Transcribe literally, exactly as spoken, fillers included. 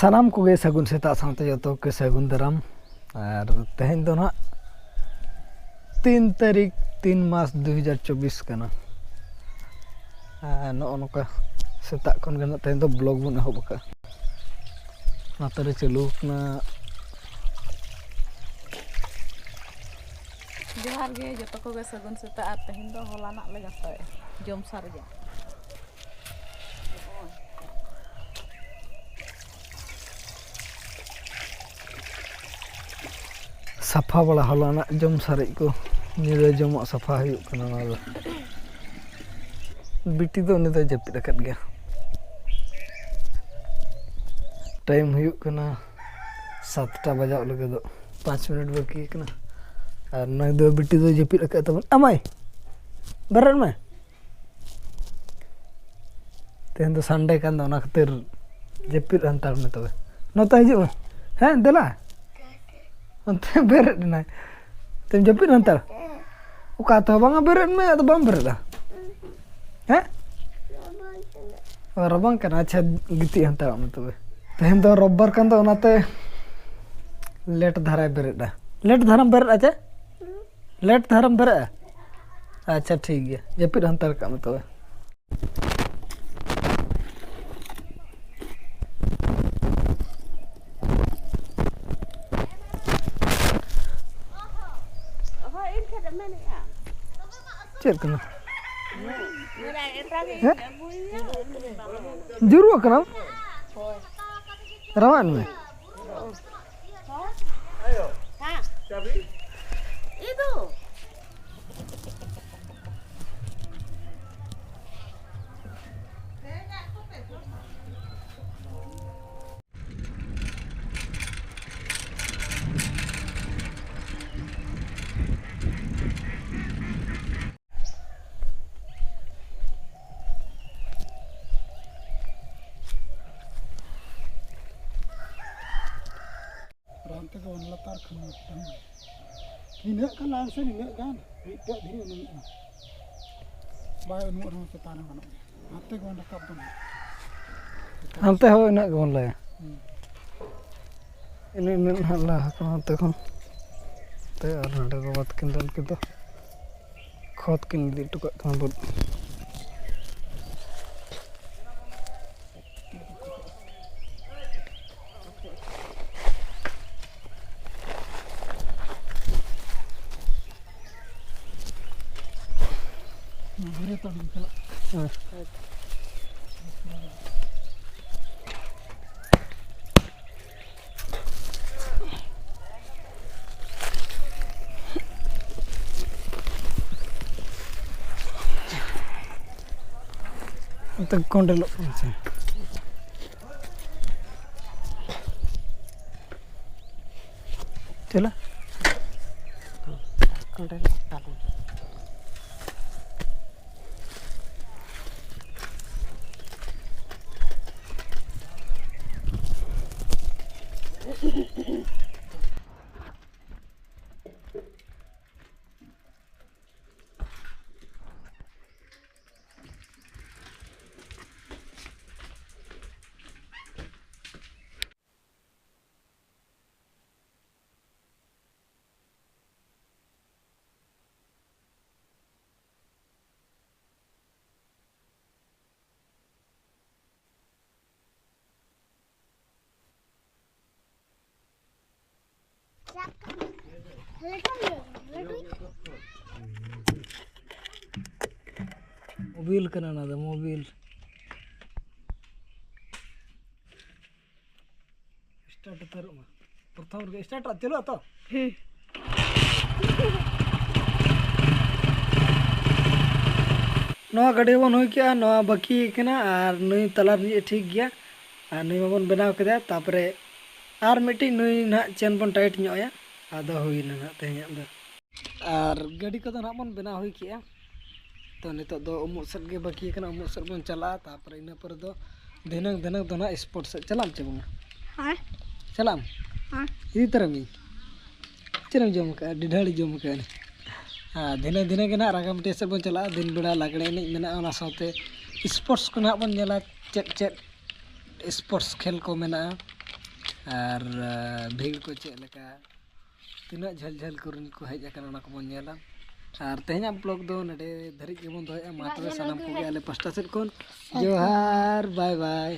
ᱥᱟᱱᱟᱢ ᱠᱚᱜᱮ ᱥᱟᱹᱜᱩᱱ ᱥᱮᱛᱟᱜ ᱥᱟᱶᱛᱮ ᱡᱚᱛᱚ ᱠᱚᱜᱮ ᱥᱟᱹᱜᱩᱱ ᱫᱟᱨᱟᱢ᱾ ᱟᱨ ᱛᱮᱦᱮᱧ ᱫᱚ ᱱᱟᱦᱟᱜ ᱛᱤᱱ ᱛᱟᱹᱨᱤᱠᱷ, ᱛᱤᱱ ᱢᱟᱥ ᱫᱩ ᱦᱟᱡᱟᱨ ᱪᱚᱵᱵᱤᱥ ᱠᱟᱱᱟ᱾ ᱟᱨ ᱱᱚᱜᱼᱚ ᱱᱚᱝᱠᱟ ᱥᱮᱛᱟᱜ ᱠᱷᱚᱱ ᱜᱮ ᱱᱟᱦᱟᱜ ᱛᱮᱦᱮᱧ ᱫᱚ ᱵᱞᱚᱜ ᱵᱚᱱ ᱮᱦᱚᱵ ᱟᱠᱟᱫᱼᱟ᱾ ᱱᱚᱛᱮ ᱨᱮ ᱪᱟᱹᱞᱩ ᱟᱠᱟᱱᱟ᱾ ᱡᱚᱦᱟᱨ ᱜᱮ ᱡᱚᱛᱚ ᱠᱚᱜᱮ, ᱥᱟᱹᱜᱩᱱ ᱥᱮᱛᱟᱜ᱾ ᱟᱨ ᱛᱮᱦᱮᱧ ᱫᱚ ᱦᱚᱞᱟᱱᱟᱜ ᱞᱮ ᱜᱷᱟᱥᱟᱣᱮᱫᱼᱟ, ᱡᱚᱢ ᱥᱟᱨᱮᱡᱟᱜ᱾ ᱥᱟᱯᱷᱟ ᱵᱟᱲᱟ ᱦᱚᱞᱟᱱᱟᱜ ᱡᱚᱢ ᱥᱟᱨᱮᱡ ᱠᱚ, ᱧᱤᱫᱟᱹ ᱡᱚᱢᱟᱜ ᱥᱟᱯᱷᱟ ᱦᱩᱭᱩᱜ ᱠᱟᱱᱟ ᱱᱚᱣᱟ ᱫᱚ᱾ ᱵᱤᱴᱤ ᱫᱚ ᱩᱱᱤ ᱫᱚᱭ ᱡᱟᱹᱯᱤᱫ ᱟᱠᱟᱫ ᱜᱮᱭᱟ᱾ ᱴᱟᱭᱤᱢ ᱦᱩᱭᱩᱜ ᱠᱟᱱᱟ ᱥᱟᱛᱴᱟ ᱵᱟᱡᱟᱣ ᱞᱟᱹᱜᱤᱫᱚᱜ, ᱯᱟᱸᱪ ᱢᱤᱱᱤᱴ ᱵᱟᱹᱠᱤ ᱠᱟᱱᱟ᱾ ᱟᱨ ᱱᱩᱭ ᱫᱚ ᱵᱤᱴᱤ ᱫᱚᱭ ᱡᱟᱹᱯᱤᱫ ᱟᱠᱟᱫ ᱛᱟᱵᱚᱱ᱾ ᱟᱢᱟᱭ, ᱵᱮᱨᱮᱫ ᱢᱮ᱾ ᱛᱮᱦᱮᱧ ᱫᱚ ᱥᱟᱱᱰᱮ ᱠᱟᱱ ᱫᱚ, ᱚᱱᱟ ᱠᱷᱟᱹᱛᱤᱨ ᱡᱟᱹᱯᱤᱫ ᱦᱟᱱᱛᱟᱲ ᱢᱮ ᱛᱚᱵᱮ᱾ ᱱᱚᱛᱮ ᱦᱤᱡᱩᱜ ᱢᱮ᱾ ᱦᱮᱸ, ᱫᱮᱞᱟ᱾ ᱚᱱᱛᱮ ᱵᱮᱨᱮᱫ ᱮᱱᱟᱭ᱾ ᱛᱮᱢ ᱡᱟᱹᱯᱤᱫ ᱦᱟᱱᱛᱟᱲ? ᱚᱠᱟ ᱛᱮᱦᱚᱸ ᱵᱟᱝᱟ, ᱵᱮᱨᱮᱫ ᱢᱮ, ᱟᱫᱚ ᱵᱟᱢ ᱵᱮᱨᱮᱫᱟ᱾ ᱦᱮᱸ? ᱚ, ᱨᱟᱵᱟᱝ ᱠᱟᱱᱟ᱾ ᱟᱪᱪᱷᱟ, ᱜᱤᱛᱤᱡ ᱦᱟᱱᱛᱟᱲᱚᱜ ᱢᱮ ᱛᱚᱵᱮ᱾ ᱛᱮᱦᱮᱧ ᱫᱚ ᱨᱳᱵᱵᱟᱨ ᱠᱟᱱ ᱫᱚ, ᱚᱱᱟᱛᱮ ᱞᱮᱴ ᱫᱷᱟᱨᱟᱭ ᱵᱮᱨᱮᱫᱼᱟ᱾ ᱞᱮᱴ ᱫᱷᱟᱨᱟᱢ ᱵᱮᱨᱮᱫᱼᱟ ᱪᱮ? ᱞᱮᱴ ᱫᱷᱟᱨᱟᱢ ᱵᱮᱨᱮᱫᱼᱟ? ᱟᱪᱪᱷᱟ, ᱴᱷᱤᱠ ᱜᱮᱭᱟ, ᱡᱟᱹᱯᱤᱫ ᱦᱟᱱᱛᱟᱲ ᱠᱟᱜ ᱢᱮ ᱛᱚᱵᱮ᱾ ᱪᱮᱫ ᱠᱟᱱᱟ? ᱦᱮᱸ? ᱡᱩᱨᱩᱜ ᱠᱟᱱᱟᱢ? ᱨᱟᱣᱟᱜ ᱢᱮ᱾ ᱟᱨ ᱦᱟᱱᱛᱮ ᱫᱚ ᱞᱟᱛᱟᱨ ᱠᱷᱚᱱ ᱢᱤᱫᱴᱟᱝ᱾ ᱱᱤᱱᱟᱹᱜ ᱜᱟᱱ ᱞᱟᱭᱤᱱ ᱥᱮ ᱱᱤᱱᱟᱹᱜ ᱜᱟᱱ ᱢᱤᱫᱴᱮᱡ ᱫᱷᱤᱨᱤ ᱩᱱᱩᱢᱚᱜᱼᱟ᱾ ᱵᱟᱭ ᱩᱱᱩᱢᱚᱜ ᱨᱮᱦᱚᱸ ᱪᱮᱛᱟᱱ ᱨᱮ ᱜᱟᱱᱚᱜ ᱜᱮᱭᱟ᱾ ᱦᱟᱱᱛᱮ ᱜᱮᱵᱚᱱ ᱨᱟᱠᱟᱵ ᱫᱚ ᱱᱟᱦᱟᱜ᱾ ᱦᱟᱱᱛᱮ ᱦᱚᱸ ᱤᱱᱟᱹᱜ ᱜᱮᱵᱚᱱ ᱞᱟᱭᱟ᱾ ᱦᱩᱸ᱾ ᱤᱱᱟᱹᱜ ᱢᱮᱱ ᱦᱟᱸᱜ ᱞᱟᱦᱟ ᱠᱟᱱᱟ ᱚᱱᱛᱮ ᱠᱷᱚᱱ᱾ ᱛᱮ ᱟᱨ ᱱᱚᱰᱮ ᱵᱟᱵᱟ ᱛᱟᱹᱠᱤᱱ ᱫᱚ ᱩᱱᱠᱤᱱ ᱫᱚ ᱠᱷᱚᱛ ᱠᱤᱱ ᱤᱫᱤ ᱦᱚᱴᱚ ᱠᱟᱜ ᱠᱟᱱᱟ ᱵᱟᱹᱫᱽ᱾ ᱦᱮᱸ᱾ ᱚᱱᱛᱮ ᱠᱚᱸᱰᱮᱞᱚᱜ ᱠᱟᱱᱟ ᱥᱮ? ᱪᱚᱞᱚ᱾ ᱠᱚᱸᱰᱮᱞᱚᱜ ᱠᱟᱱᱟ᱾ ᱢᱳᱵᱤᱞ ᱠᱟᱱᱟ ᱚᱱᱟ ᱫᱚ, ᱢᱳᱵᱤᱞ᱾ ᱥᱴᱟᱨᱴ ᱩᱛᱟᱹᱨᱚᱜ ᱢᱟ᱾ ᱯᱨᱚᱛᱷᱚᱢ ᱨᱮᱜᱮ ᱥᱴᱟᱨᱴᱚᱜᱼᱟ, ᱪᱟᱹᱞᱩᱜᱼᱟ ᱛᱚ? ᱦᱩᱸ᱾ ᱱᱚᱣᱟ ᱜᱟᱹᱰᱤ ᱵᱚᱱ ᱦᱩᱭ ᱠᱮᱜᱼᱟ, ᱱᱚᱣᱟ ᱵᱟᱹᱠᱤ ᱠᱟᱱᱟ ᱟᱨ ᱱᱩᱭ ᱛᱟᱞᱟ ᱨᱤᱱᱤᱡ ᱮ ᱴᱷᱤᱠ ᱜᱮᱭᱟ᱾ ᱟᱨ ᱱᱩᱭ ᱢᱟᱵᱚᱱ ᱵᱮᱱᱟᱣ ᱠᱮᱫᱟ, ᱛᱟᱯᱚᱨᱮ ᱟᱨ ᱢᱤᱫᱴᱤᱡ ᱱᱩᱭ ᱱᱟᱦᱟᱜ ᱪᱮᱱ ᱵᱚᱱ ᱴᱟᱭᱤᱴ ᱧᱚᱜ ᱟᱭᱟ, ᱟᱫᱚ ᱦᱩᱭᱱᱟ ᱱᱟᱦᱟᱜ ᱛᱮᱦᱮᱧᱟᱜ ᱫᱚ᱾ ᱟᱨ ᱜᱟᱹᱰᱤ ᱠᱚᱫᱚ ᱱᱟᱦᱟᱜ ᱵᱚᱱ ᱵᱮᱱᱟᱣ ᱦᱩᱭ ᱠᱮᱜᱼᱟ᱾ ᱛᱚ ᱱᱤᱛᱚᱜ ᱫᱚ ᱩᱢᱩᱜ ᱥᱮᱫ ᱜᱮ ᱵᱟᱹᱠᱤ ᱠᱟᱱᱟ, ᱩᱢᱩᱜ ᱥᱮᱫ ᱵᱚᱱ ᱪᱟᱞᱟᱜᱼᱟ, ᱛᱟᱯᱚᱨᱮ ᱤᱱᱟᱹ ᱯᱚᱨᱮ ᱫᱚ ᱫᱷᱤᱱᱟᱹᱝ ᱫᱷᱤᱱᱟᱹᱝ ᱫᱚ ᱱᱟᱦᱟᱜ ᱥᱯᱳᱨᱴ ᱥᱮᱫ ᱪᱟᱞᱟᱜ ᱟᱢ ᱪᱮ ᱵᱟᱝᱟ? ᱦᱮᱸ᱾ ᱪᱟᱞᱟᱜ ᱟᱢ? ᱦᱮᱸ᱾ ᱤᱫᱤ ᱛᱟᱨᱟ ᱢᱤᱭᱟᱹᱧ᱾ ᱪᱮᱫ ᱮᱢ ᱡᱚᱢ ᱠᱟᱜᱼᱟ? ᱟᱹᱰᱤ ᱰᱷᱟᱹᱲ ᱡᱚᱢ ᱠᱟᱜᱼᱟ᱾ ᱟᱨ ᱫᱷᱤᱱᱟᱹᱝ ᱫᱷᱤᱱᱟᱹᱝ ᱜᱮ ᱱᱟᱦᱟᱜ ᱨᱟᱜᱟᱢᱟᱹᱴᱤᱭᱟᱹ ᱥᱮᱫ ᱵᱚᱱ ᱪᱟᱞᱟᱜᱼᱟ᱾ ᱫᱤᱱ ᱵᱮᱲᱟ ᱞᱟᱜᱽᱲᱮ ᱮᱱᱮᱡ ᱢᱮᱱᱟᱜᱼᱟ, ᱚᱱᱟ ᱥᱟᱶᱛᱮ ᱥᱯᱳᱨᱴᱥ ᱠᱚ ᱱᱟᱦᱟᱜ ᱵᱚᱱ ᱧᱮᱞᱟ, ᱪᱮᱫ ᱪᱮᱫ ᱥᱯᱳᱨᱴᱥ ᱠᱷᱮᱞ ᱠᱚ ᱢᱮᱱᱟᱜᱼᱟ᱾ ᱟᱨ ᱵᱷᱤᱲ ᱠᱚ ᱪᱮᱫ ᱞᱮᱠᱟ, ᱛᱤᱱᱟᱹᱜ ᱡᱷᱟᱹᱞ ᱡᱷᱟᱹᱞ ᱠᱚᱨᱮᱱ ᱠᱚ ᱦᱮᱡ ᱟᱠᱟᱱᱟ, ᱚᱱᱟ ᱠᱚᱵᱚᱱ ᱧᱮᱞᱟ᱾ ᱟᱨ ᱛᱮᱦᱮᱧᱟᱜ ᱵᱞᱚᱜ ᱫᱚ ᱱᱚᱰᱮ ᱫᱷᱟᱹᱨᱤᱡ ᱜᱮᱵᱚᱱ ᱫᱚᱦᱚᱭᱮᱫᱼᱟ᱾ ᱢᱟ ᱛᱚᱵᱮ ᱥᱟᱱᱟᱢ ᱠᱚᱜᱮ ᱟᱞᱮ ᱯᱟᱥᱴᱟ ᱥᱮᱫ ᱠᱷᱚᱱ ᱡᱚᱦᱟᱨ, ᱵᱟᱭ ᱵᱟᱭ᱾